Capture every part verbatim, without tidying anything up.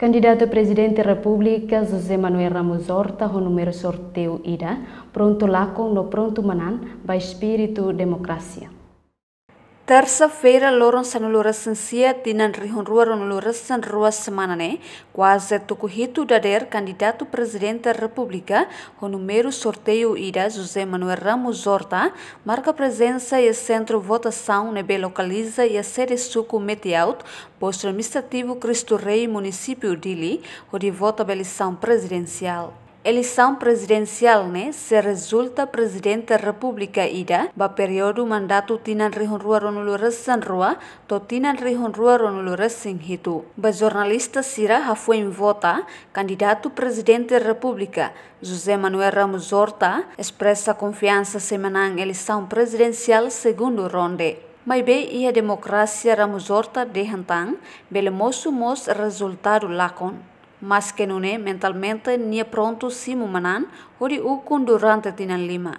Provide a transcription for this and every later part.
Kandidatu Prezidente Repúblika José Manuel Ramos Horta ho númeru sorteiu ida, prontu lakon no prontu manán ba espíritu demokrasia. Tersa-feira, loron sanulu-resin-sia, tinan rihun rua ruanulu-resin-rua semana ne'e, kuaze tuku hitu dadeer kandidatu Prezidente Repúblika ho númeru sorteiu ida, José Manuel Ramos Horta, marka prezensa iha sentru votasaun ne'ebé lokaliza iha sede suku Metiaut, postu administrativu Cristo Rei, munisípiu Dili, hodi vota ba eleisaun prezidensiál. Eleisaun prezidensiál ne'e sei rezulta Prezidente Repúblika ida ba períodu mandatu tinan rihun rua ruanulu-resin-rua to'o tinan rihun rua ruanulu-resin-hitu. Ba jornalista sira hafoin vota, kandidatu Prezidente Repúblika José Manuel Ramos Horta espresa konfiansa sei manán eleisaun prezidensiál segundu ronde. Maibé iha demokrasia, Ramos Horta dehan tan bele mosu mós rezultadu lakon. Maske nune'e, mentalmente nia prontu simu manán hodi ukun durante tinan lima.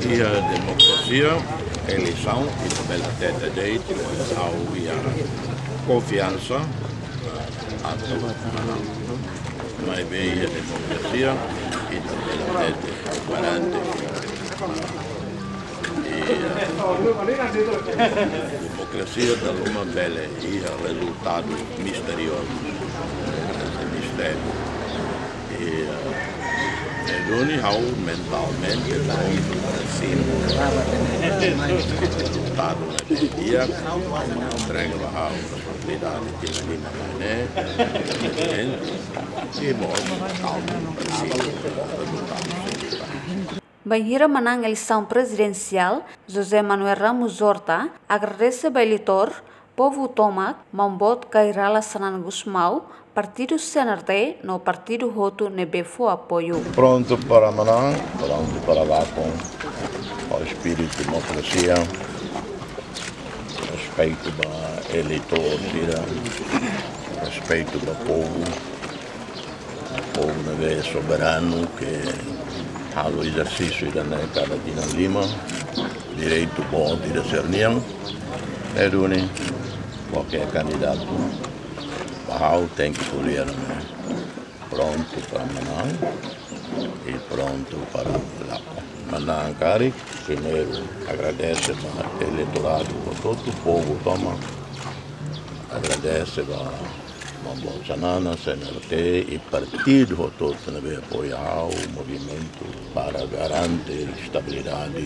Iha demokrasia, eleisaun ita bele hatete de'it, ha'u iha konfiansa atu manán. Maibé iha demokrasia, ita bele hatete garante. Demokrasia dala ruma bele iha rezultadu misteriozu, mistériu. Ne'e duni ha'u mentalmente prontu para simu rezultadu ne'ebé di'ak, entrega ba ha'u responsabilidade tinan lima ne'e, i mós kalmu para simu rezultadu sira. Bainhira manán eleisaun prezidensiál, José Manuel Ramos Horta agradese ba eleitór, povu tomak, maun-boot Kay Rala Xanana Gusmão, partidu C N R T no partidu hotu ne'ebé fó apoiu. Prontu para manán, prontu para lakon, ho espíritu demokrasia, respeitu ba eleitór sira, respeitu ba povu, povu ne'ebé soberanu ke halo ezersísiu ida-ne'e kada tinan lima, direitu boot ida sira-nian. Ne'e duni, kualkér kandidatu, ba ha'u tenke ko'alia ne'e, prontu para manán i prontu para lakon. Manán karik, primeiru, agradese ba eleitoradu hotu-hotu, povu tomak, agradese ba maun-boot Xanana, C N R T i partidu hotu-hotu ne'ebé apoia ha'u, movimentu para garante estabilidade,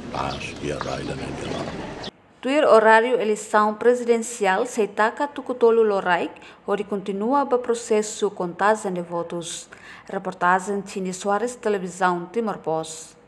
pás iha rai ida-ne'e nia laran. Tuir oráriu, eleisaun prezidensiál sei taka tuku tolu loraik, hodi kontinua ba prosesu kontajen de votus. Reportajen Cini Soares, Televizaun Timor Post.